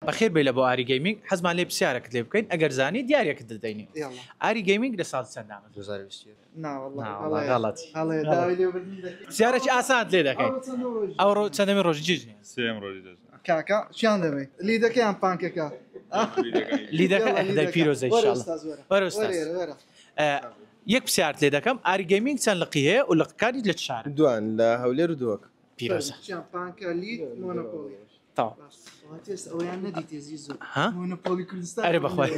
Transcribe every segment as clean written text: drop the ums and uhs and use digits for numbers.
بەخێر بێی لە بۆ ئاری گەیمینگ، حەزمان لێ پرسیارەکت لێ بکەین ئەگەر زانی دیاریەکت دەدەینێ. ئاری گەیمینگ لە ساڵی چەند دامەزرا؟ 2021. نا واللە نا واللە هەڵەیە غەڵەتی. هەڵەیە داوای لێبوردن دەکەین. پرسیارێکی ئاسانت لێ دەکەین. ئەوڕۆ چەندەم ڕۆژی ئەوڕۆ چەندەمین ڕۆژی جێژنە؟ سێیەم ڕۆژی جەژنە. کاکە چیان دەبەی لیدەکە یان پانکەکە؟ لیدەکە یەڵا دەی لیدەکە. پیرۆزە وەرە ئیشاڵڵا. ئوستاز وەرە. وەرە ئوستاز. وەرە ئێرە وەرە. یەک پرسیارت لێ دەکەم ئاری گەیمینگ چەند لقی هەیە و لقەکانی لە چ شارن؟ دوان لە هەولێر و دهۆک. پیرۆزە. چیان پانکە لید مۆنۆپۆلی. تەواو. ئەویان نەدیتێ زیزۆ. ها؟ مۆنۆپۆلی کوردستان. ئەرێ بەخوای.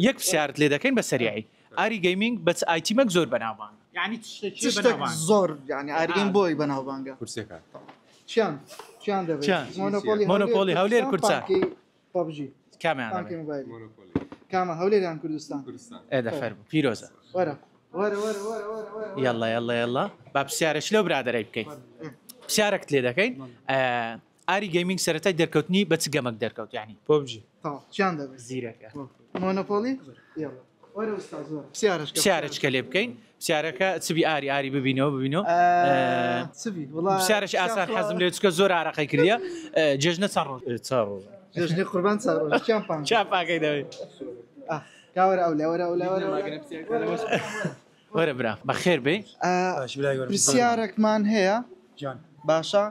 یەک پرسیارت لێ دەکەین بە سەریعی. ئاری گەیمینگ بە چ ئایتیمێک زۆر بەناوبانگە؟ یعنی چ شتێکی چ شتێک بەناوبانگە؟ زۆر یعنی ئاری گەیم بۆی بەناوبانگە. کورسیەکان. چیان چیان دەبێت؟ چیان؟ مۆنۆپۆلی مۆنۆپۆلی هەولێر کوردستان. پانکەی پەبجی. کامیان پانکەی دەبێت؟ مۆبایلی. مۆنۆپۆلی کامە هەولێر یان کوردستان؟ کوردستان. ئێ دەفەرموو پیرۆزە. وەرە وەرە وەرە وەرە وەرە وەرە. یەڵا یەڵا یەڵا با پرسیارێک لەو برادەرەی بکەین. پرسیارێکت لێ دەکەین. ئاری گەیمینگ سەرەتای دەرکەوتنی بە چ گەمەک دەرکەوت؟ یعنی پۆبجی. تەواو چیان دەبێت؟ زیرەکە. مۆنۆپۆلی؟ یەڵا وەرە ئوستاز وەرە. پرسیارش کە. پرسیارێک لێ بکەین. پرسیارەکە چ بی ئاری ئاری ببینەوە ببینەوە. چ بی؟ وەڵا پرسیارێکی ئاسان حەزم لێ چکە زۆر ئارەقەی کردیە. جێژنە چەند ڕۆژ؟ چار ڕۆژ. جێژنی قوربان چار ڕۆژ. چیان پانکە؟ چیان پانکەی دەوێت؟ کاوەرە ئەولا وەرە ئەولا وەرە. وەرە برا بەخێر بێی. پرسیارێکمان هەیە. گیان. باشە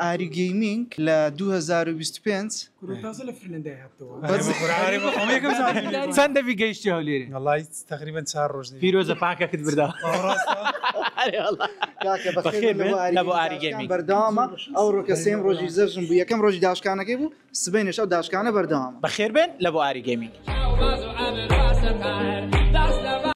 ئاری گەیمینگ لە 2025 تازە لە فنلەندای هاتەوە. چەند دەبی گەیشتی هەولێرێ؟ وەڵای تقریبا چار ڕۆژ دەبی. پیرۆزە پانکەکت بردەوە. ئەرێ وەڵا. کاکە بەخێر بێن لە بۆ ئاری گەیمینگ. بەردەوامە. ئەوڕۆ کە سێم ڕۆژی جەژن بوو یەکەم ڕۆژی داشکانەکەی بوو سبەینێش ئەو داشکانە بەردەوامە. بەخێر بێن لە بۆ ئاری گەیمینگ. باز و عامل راسه.